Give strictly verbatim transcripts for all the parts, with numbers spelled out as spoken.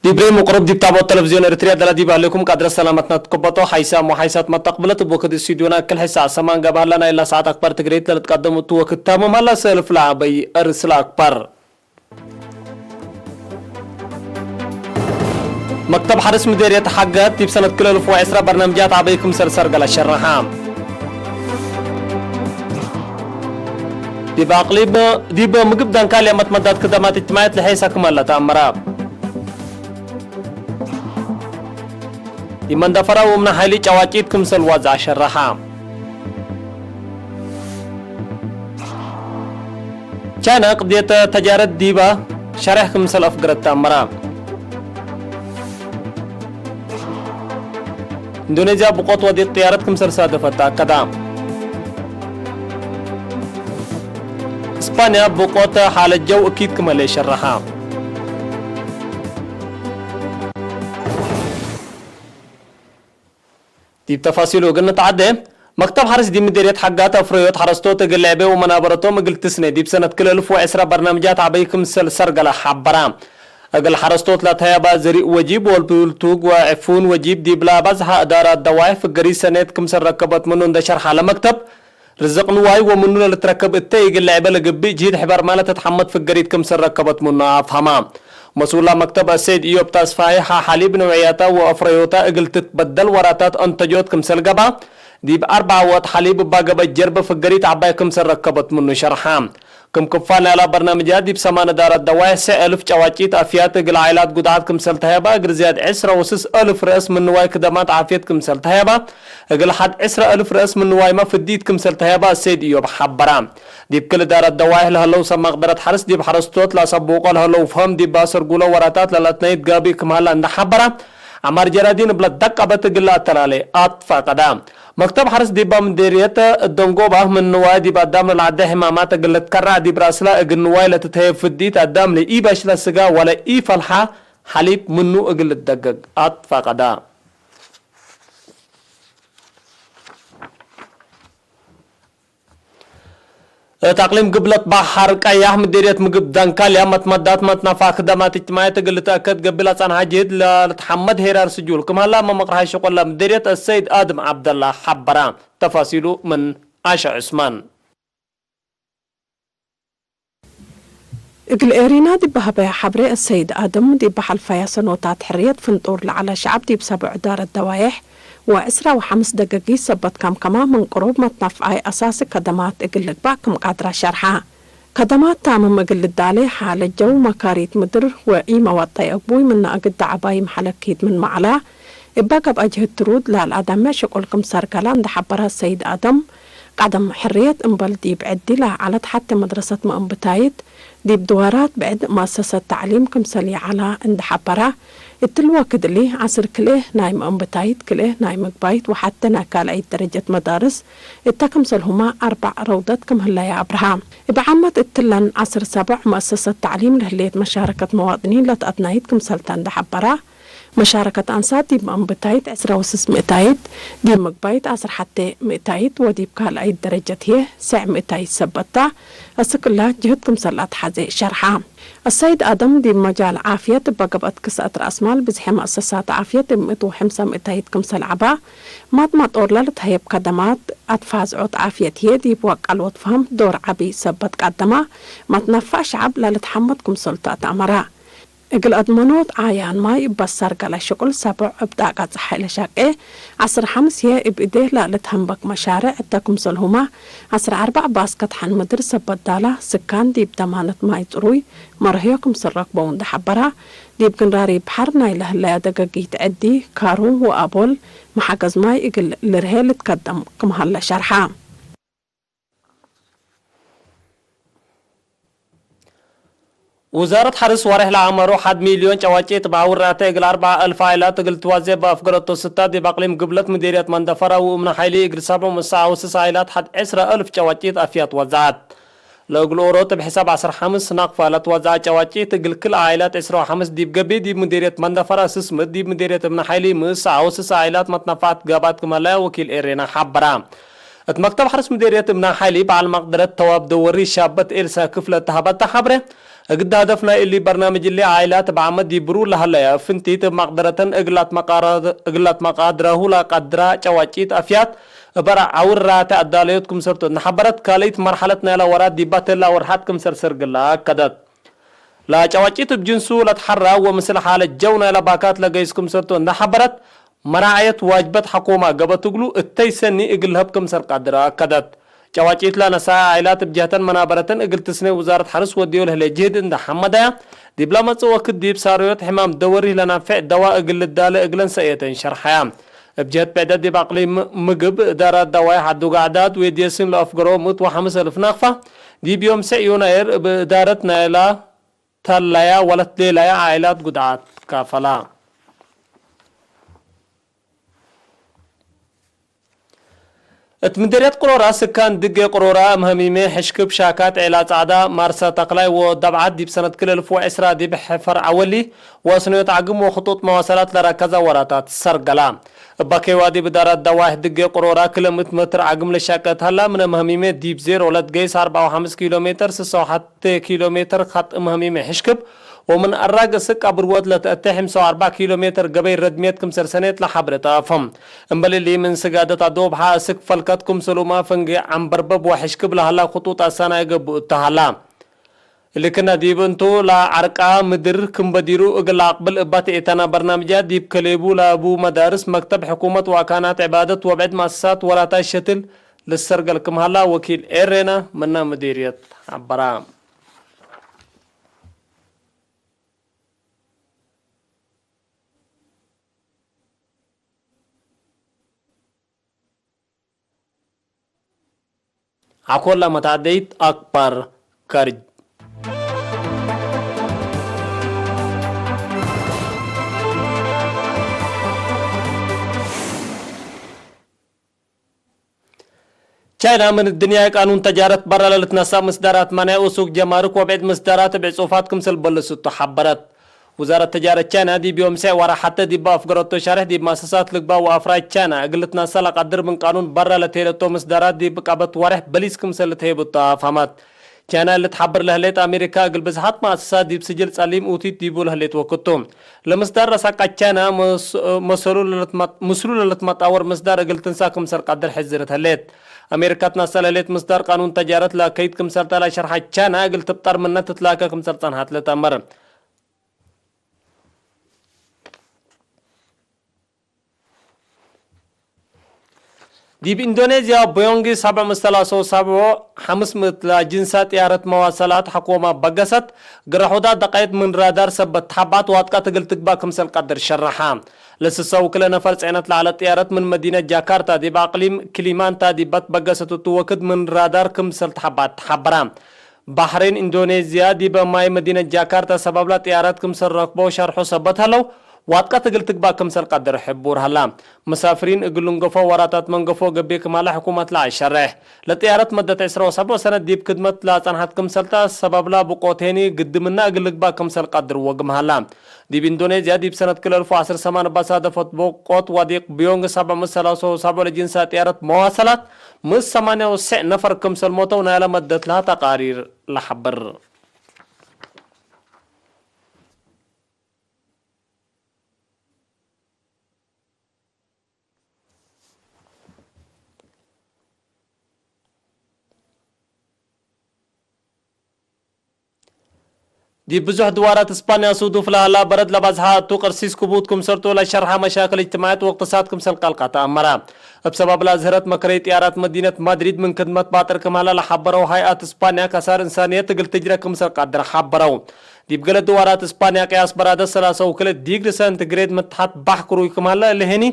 ኢብራሂም ቅሩብ ዲብ ታቦት ተለፍዝዮን ኤረትርያ ደላ ዲብ ህሌኩም ቃድረ ሰላመትና ትከበጦ። ሓይሳም ወሓይሳት መተቅብለት እብ ወክድ እስቱድዮና እክል ሕሳ ሰማን ገብሀላ ናይላ ሰዓት አክባር ትግሬት ለልትቀደም እቱ ወክድ ታምም ሀላ። ሰእልፍ ለአበይ እርስ ለአክባር። መክተብ ሐርስ ምዴርየት ሐገት ዲብ ሰነት ክልኤ እልፍ ወዕስራ በርናምጃት ዐበይ ክምሰል ሰርገለ ሸረሐ። ዲብ አቅሊም፣ ዲብ ምግብ ዳንካልያ መትመዳት ክደማት እጅትማዕየት ለሔሳ ክመ ለተአመረ። ዲብ መንደፈራ ወእምነ ሐይሊ ጨዋጪት ክምሰል ዋዝዐ ሸረሐ። ቻይና ቅድየት ተጃረት ዲበ ሸሬሕ ክምሰል አፍግረት ተአመረ። ኢንዶኔዝያ ብቆት ወዴት ጥያረት ክምሰል ሳደፈት ተአከደ። እስፓንያ ብቆት ሓለት ጀው እኪት ክመ ለሸረሐ። ዲብ ተፋሲሉ እግል ንትዓዴ፣ መክተብ ሐርስ ዲብ ምዴርየት ሐጋት አፍረዮት ሐረስቶት እግል ለዕቤ ወመናበረቶም እግል ትስኔ ዲብ ሰነት ክልኤ እልፍ ወዕስራ በርናምጃት ዐበይ ክምሰል ሰርገለ ሐበረ። እግል ሐረስቶት ለተሀየበ ዘሪእ ወጂብ ወልብልቱግ ወዕፉን ወጂብ ዲብለ አባዝሐ እዳራት ደዋይሕ ፍገሪት ሰኔት ክምሰል ረከበት ምኑ እንደ ሸርሐ ለመክተብ፣ ርዝቅ ንዋይ ወምኑ ለልትረከብ እተ ኢግል ለዕበ ለገብእ ጅህድ ሕበር ማለት ተትሐመድ ፍገሪት ክምሰል ረከበት ምኑ አፍሀማ። መስኡላ መክተብ አሰይድ ኢዮብ ተስፋዬ፣ ሐ ሐሊብ ንውዕያታ ወአፍረዮታ እግል ትትበደል ወራታት አንተጆት ክምሰል ገብአ፣ ዲብ አርበዓ ወጥ ሐሊብ እባ ገብአት ጀርበ ፍገሪት ዐባይ ክምሰል ረከበት ምኑ ሸርሐ። ክም ክፋል ናይላ በርናምጃት ዲብ ሰማን እዳራት ደዋይሕ ሰዕ እልፍ ጨዋጪት አፍያት እግል ዓኢላት ጉድዓት ክምሰል ተሀየባ፣ እግል ዝያድ ዕስራ ወስስ እልፍ ረአስ ምን ንዋይ ክደማት ዓፍየት ክምሰል ተሀየባ፣ እግል ሐድ ዕስራ እልፍ ረአስ ምን ንዋይመ ፍዲት ክምሰል ተሀየባ አሰይድ ኢዮብ ሐበራ። ዲብ ክል እዳራት ደዋይሕ ለህለው ሰብ መቅደረት ሐርስ ዲብ ሐረስቶት ለአሰቡቆ ለህለው ፈህም ዲብ አሰርጉሎ ወራታት ለለአትነይት ጋብእ ክም ሀላ እንደ ሐበራ፣ ዐማር ጀራዲን እብ ለደቀበት እግል ለአተላሌ አትፋቀዳ። መክተብ ሐርስ ዲባ ምዴርየት ደንጎባ ምን ንዋይ ዲብ አዳም ለለዐደ ሕማማት እግል ልትከረዕ ዲብ ራስላ እግል ንዋይ ለትትሀየብ ፍዲት አዳም ለኢበሽለ ስጋ ወለ ኢፈልሐ ሐሊብ ምኑ እግል ልትደገግ አትፋቀዳ። እት አቅሊም ግብለት በሐር ቀያሕ ምዴርየት ምግብ ዳንካልያ መትመዳት መትነፋዕ ክደማት እጅትማዕየት እግል ልትአከድ ገብእ ለጸንሐ ጅህድ ለልትሐመድ ሄራር ስጁል ክም ሀላ መመቅርሐይ ሸቁል ለምዴርየት አሰይድ አድም ዐብደላ ሐበራ። ተፋሲሉ ምን አሸ ዑስማን። እግል ኤሪና ዲብ ሀበያ ሐብሬ፣ አሰይድ አድም ዲብ ሐልፈያ ሰኖታት ሕርየት ፍንጡር ለዐለ ሸዐብ ዲብ ሰብዑ እዳረት ደዋዬሕ ወዕስራ ወሐምስ ደገጊት ሰበት ከምከማ ምን ቅሩብ መትነፍዓይ አሳሲ ከደማት እግል ልግባእ ክም ቃድረ ሸርሐ። ከደማት ታምም እግል ልዳሌ ሓለት ጀው፣ መካሪት ምድር ወኢመዋጠይ አግቡይ ምነ እግደ ዐባይ መሐለኪት ምንመ ዐላ፣ እበ ገብአ ጅህድ ትሩድ ለለአዳሜዕ ሽቁል ክም ሰርገላ እንደ ሐበረ ሰይድ አደም፣ ቀደም ሕርየት እምበል ዲብ ዐዲ ለዐለት ሐቴ መድረሰት መአንብታይት፣ ዲብ ድዋራት ብዕድ መአሰሰት ተዕሊም ክምሰል ይዐላ እንደ ሐበረ፣ እትሊ ወክድ እሊ ዐስር ክልኤ ናይ መአንብታይት፣ ክልኤ ናይ ምግባይት ወሐቴ ናይ ካልአይት ደረጀት መዳርስ እተ ክምሰልሁመ አርበዕ ረውደት ክም ህለየ አብርሃ። እብ ዓመት እትለን ዐስር ሰበዕ መአሰሰት ተዕሊም ለህሌት መሻረከት መዋጥኒን ለተአትናይት ክምሰልተ እንደ ሐበረ፣ መሻረከት አንሳት ዲብ መአንብታይት ዕስራ ወስስ ምእታይት፣ ዲብ ምግባይት ዐስር ሐቴ ምእታይት ወዲብ ካልአይት ደረጀት ህዬ ሰዕ ምእታይት ሰበት ተ። አስክ እላ ጅህድ ክምሰል ለአትሐዜ ሸርሐ። አሰይድ አደም ዲብ መጃል ዓፍየት እበ ገብአት ክስአት ረአስማል ብዝሐ መአሰሳት ዓፍየት እብ ምእት ወሐምሳ ምእታይት ክምሰል ዐባ፣ ማጥማጦር ለልትሀየብ ከደማት አትፋዝዖት ዓፍየት ህዬ ዲብ ወቀል ወትፋም ዶር ዐቢ ሰበት ቀደማ፣ መትነፋዕ ሸዐብ ለልትሐመድ ክምሰልቱ አትአመራ። እግል አድመኖት ዓያን ማይ እብ አሳር ገለ ሽቁል ሰቦዕ እብ ጣቀ ጸሓይ ለሻቄ፣ ዐስር ሐምስ ህዬ እብ እዴ ለልትሀንበክ መሻሬዕ እተ ክምሰልሁመ፣ ዐስር አርበዕ ባስከት ሐን ምድር ሰበት ዳላ፣ ስካን ዲብ ደማነት ማይ ጽሩይ መርህዮ ክምሰል ረክበው እንደ ሐበራ፣ ዲብ ግንራሪ በሐር ናይ ለህለያ ደገጊት ዐዲ፣ ካሩም ወአቦል መሓገዝ ማይ እግል ልርሄ ልትከደም ክም ሀለ ሸርሐ። ውዛረት ሐርስ ወሬሕ ለአመሩ ሐድ ሚልዮን ጨዋጪት በአውራተ እግል አርበዓ እልፍ ዓኢላት እግል ትዋዜ በአፍገረቶ ስታ ዲብ አቅሊም ግብለት ምዴርየት መንደፈራ ወእምነ ሐይሊ እግል ሰብዑ ምሰ አውስስ ዓኢላት ሐድ ዕስረ እልፍ ጨዋጪት አፍያት ወዘዐት። ለእግል ኦሮት እብ ሕሳብ ዐስር ሐምስ ናቅፋ ለትወዘዐ ጨዋጪት እግል ክል ዓኢላት ዕስረ ወሐምስ ዲብ ገቢእ ዲብ ምዴርየት መንደፈራ ስስምት ዲብ ምዴርየት እምነ ሐይሊ ምሰ አውስስ ዓኢላት መትነፋዕት ጋባት ክመለያ ወኪል ኤሬና ሐበራ። እት መክተብ ሐርስ ምዴርየት እምነ ሐይሊ በዐል መቅደረት ተዋብ ደወሪ ሻበት ኤልሳ ክፍለ ተሀበተ ሐብሬ፣ እግል ሀደፍ ናይ እሊ በርናምጅ እሊ፣ ዓኢላት እብ ዓመት ዲብ ብሩር ለሀለየ ፍንቲት እብ መቅደረተን እግል ላትመቃረ-፣ እግል ላትመቃድረሁ ለቀድራ ጨዋጪት አፍያት እበ አውራተ አዳለዮት ክምሰልቱ እንደ ሐበረት፣ ካልኢት መርሐለት ናይለ ወራት ዲባ ተላ ወርሓት ክምሰል ሰርግላ አከደት። ለጨዋጪት እብ ጅንሱ ለትሐራ ወምስል ሓለት ጀው ናይለ ባካት ለገይስ ክምሰልቱ እንደ ሐበረት፣ መራዐየት ዋጅበት ሐኮማ ገብአት እግሉ እተይ ሰኒ እግል ለሀብ ክምሰል ቀድረ አከደት። ጨዋጪት ለነስአ ዓኢላት እብ ጀህተን መናበረተን እግል ትስኔ ውዛረት ሐርስ ወድዮ ለህሌ ጅህድ እንደ ሐመደያ፣ ዲብለ መጽእ ወክድ ዲብ ሳርዮት ሕማም ደወሪህ ለናፌዕ ደዋ እግል ልዳለ እግለን ሰእየተን ሸርሐያ። እብ ጀህት ብዕደት ዲብ አቅሊም ምግብ እዳራት ደዋይሕ አዱጋዕዳድ ዌድየሲን ለአፍገሮ ምእት ወሐምስ አልፍ ናቅፋ፣ ዲብ ዮም ሰዕ ዮናይር እብ እዳረት ናይላ ተለያ ወለት ሌላያ ዓኢላት ጉድዓት ካፈላ። እት ምዴርየት ቅሮራ ስካን ድጌ ቅሮራ እም ሀሚሜ ሕሽክብ ሻካት ዔላ ጸዕዳ ማርሰ ተክላይ ወደብዓት ዲብ ሰነት ክል እልፍ ወዕስራ ዲብ ሕፈር ዐወሊ ወስንዮት ዐግም ወክጡጥ መዋሰላት ለረከዘ ወራታት ሰርገላ። እባ ኬዋ ዲብ እዳራት ደዋይሕ ድጌ ቅሮራ ክለ ምእት መትር ዐግም ለሻቀት ሀላ፣ ምነ መሀሚሜ ዲብ ዜሮ ለትገይስ አርበዕ ወሐምስ ኪሎ ሜትር፣ ስሰ ወሐቴ ኪሎ ሜትር ኸጥ መሀሚሜ ሕሽክብ፣ ወምን አራግ እስክ አብርወት ለተአቴ ሕምሰ ወአርበዕ ኪሎ ሜትር ገበይ ረድምየት ክምሰል ሰኔት ለሐብረ ተአፈም። እምበል እሊ ምን ስጋደት አዶብሐ እስክ ፈልከት ክምሰሉማ ፈንጌ ዐንበርበብ ወሕሽክብ ለሀላ ክጡጥ አሳናይ ገብኡ እተ ሀላ። እሊክነ ዲብ እንቱ ለዐርቃ ምድር ክም በዲሩ እግል ለአቅብል እባ ተኤተና በርናምጃት ዲብ ከሌቡ ለቡ መዳርስ፣ መክተብ ሕኩመት ወአካናት ዕባደት ወብዕድ መአሰሳት ወራታይ ሸትል ልሰርገል ክም ሀላ ወኪል ኤሬና ምነ ምዲርየት ሐበራ። አኮላ መታደይት አክባር ከርጅ። ቻይና ምን እድንያይ ቃኑን ተጃረት በረ ለልትነሰእ ምስዳራት መኔዕ ወሱቅ ጀማርክ ወብዕድ ምስዳራት እብ ዕጹፋት ክምሰል በልሱቱ ሐበረት። ውዛረት ተጃረት ቻይና ዲብ ዮም ሰዕ ወራ ሐቴ ዲብ አፍገረቶ ሸርሕ ዲብ መአሰሳት ልግባእ ወአፍራይ ቻይና እግል ልትነሰእ ለቀድር ምን ቃኑን በረ ለትሄለቶ ምስዳራት ዲብ ቀበት ወርሕ በሊስ ክምሰል ልትሄቡ ተአፋመት። ቻይና እሊ ትሐብር ለህሌት አሜሪካ እግል ብዝሓት መአሰሳት ዲብ ስጅል ጸሊም ኡቲት ዲቡ ለህሌት ወክቱ። ለምስዳር ረሳቃት ቻይና መስ-፣ መሰሉ ለልትመ-፣ ምስሉ ለልትመጣወር ምስዳር እግል ትንሳ ክምሰል ቀድር ሕዝርት ህሌት። አሜሪካ ትነሰእ ለህሌት ምስዳር ቃኑን ተጃረት ለአከይድ ክምሰልተ ለሸርሐት ቻይና እግል ትብጠር ምነ ትትላከ ክምሰል ጸንሐት ልትአመር። ዲብ ኢንዶኔዝያ፣ ቦዮንግ ሰብዕ ምእት ሰላሳ ወሰብዕ ሐምስ ምእት ለጅንሰ ጥያረት መዋሰላት ሐኮማ በገሰት፣ ግረ ሑዳት ደቀየት ምን ራዳር ሰበት ተሐባት ዋጥቀት እግል ትግባእ ክምሰል ቀድር ሸረሐ። ለስሰ ወክለ ነፈር ጽዕነት ለዐለት ጥያረት ምን መዲነት ጃካርታ ዲብ አቅሊም ክሊማንታ ዲብ በትበገሰት እቱ ወክድ ምን ራዳር ክምሰል ተሐባት ተሐበረ። ባሕሬን፣ ኢንዶኔዝያ ዲበ ማይ መዲነት ጃካርታ ሰበብለ ጥያራት ክምሰል ረክበው ሸርሑ ሰበት ሀለው፣ ዋጥቀት እግል ትግባእ ክምሰል ቀድር ሕቡር ሀላ። መሳፍሪን እግል ልንገፎ ወራታት መንገፎ ገብእ ክም ሀለ ሕኩመት ለአሸሬሕ። ለጥያረት መደት ዕስራ ወሰብዕ ሰነት ዲብ ክድመት ለአጸንሐት ክምሰልተ ሰበብለ ብቆት ሄኒ ግድምና እግል ልግባእ ክምሰል ቀድር ወግም ሀላ። ዲብ ኢንዶኔዝያ ዲብ ሰነት ክል እልፍ ወዐስር ሰማን እባ ሳደፈት ብቆት ዋዲቅ ብዮንግ ሰብዕ ምእት ሰላሳ ወሰብዕ ለጅንሰ ጥያረት መዋሰላት ምእት ሰማንያ ወሰዕ ነፈር ክምሰል ሞተው ናይለ መደት ለሀ ተቃሪር ለሐብር። ዲብ ብዙሕ ድዋራት እስፓንያ ሱዱፍ ለሀላ በረድ ለባዝሐ እቱ ቅርሲስ ክቡድ ክምሰልቱ ለሸርሐ መሻክል እጅትማዕያት ወእቅትሳድ ክምሰል ቀልቀ ተአመረ። እብ ሰበብ ለአዝህረት መክረይ ጥያራት መዲነት ማድሪድ ምን ክድመት ባጥር ክም ሀለ ለሐበረው ሀይአት እስፓንያ ከሳር እንሳንየት እግል ትጅረ ክምሰል ቀድር ሐበረው። ዲብ ገሌ ድዋራት እስፓንያ ቅያስ በራደት ሰላሳ ወክልኤ ዲግሪ ሰንቲግሬድ ምትሐት ባሕ ክሩይ ክም ሀለ እሊ ህኒ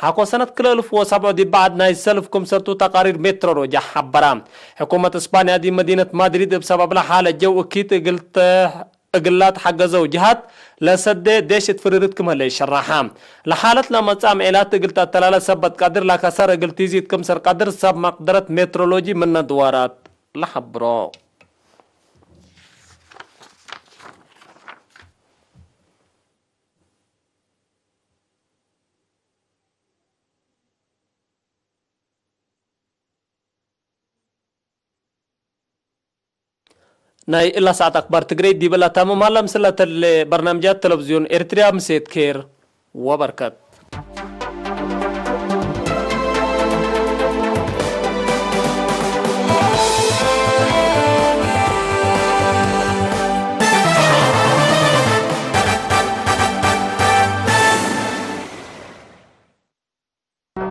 ሐቆ ሰነት ክልኤ እልፍ ወሰብዑ ዲብ በዐድ ናይ ሰልፍ ክምሰልቱ ተቃሪር ሜትሮሎጂ ሐበረ። ሕኩመት እስፓንያ ዲብ መዲነት ማድሪድ እብ ሰበብ ለሓለ ጀው እኪት እግል ተ-፣ እግላ ተሐገዘው ጀሃት ለሰዴ ዴሽ እት ፍርርት ክም ህለ ይሸረሐ። ለሓለት ለመጽአ ምዕላት እግል ተአተላለ ሰበት ቀድር ለከሰር እግል ቲዚት ክምሰል ቀድር ሰብ መቅደረት ሜትሮሎጂ ምነ ድዋራት ለሐብሮ። ናይ እላ ሰዓት አክባር ትግሬ ዲበ ለአታምም ሀላ፣ ምስል ለተሌ በርናምጃት ተለብዝዮን ኤርትርያ፣ ምሴት ኬር ወበርከት።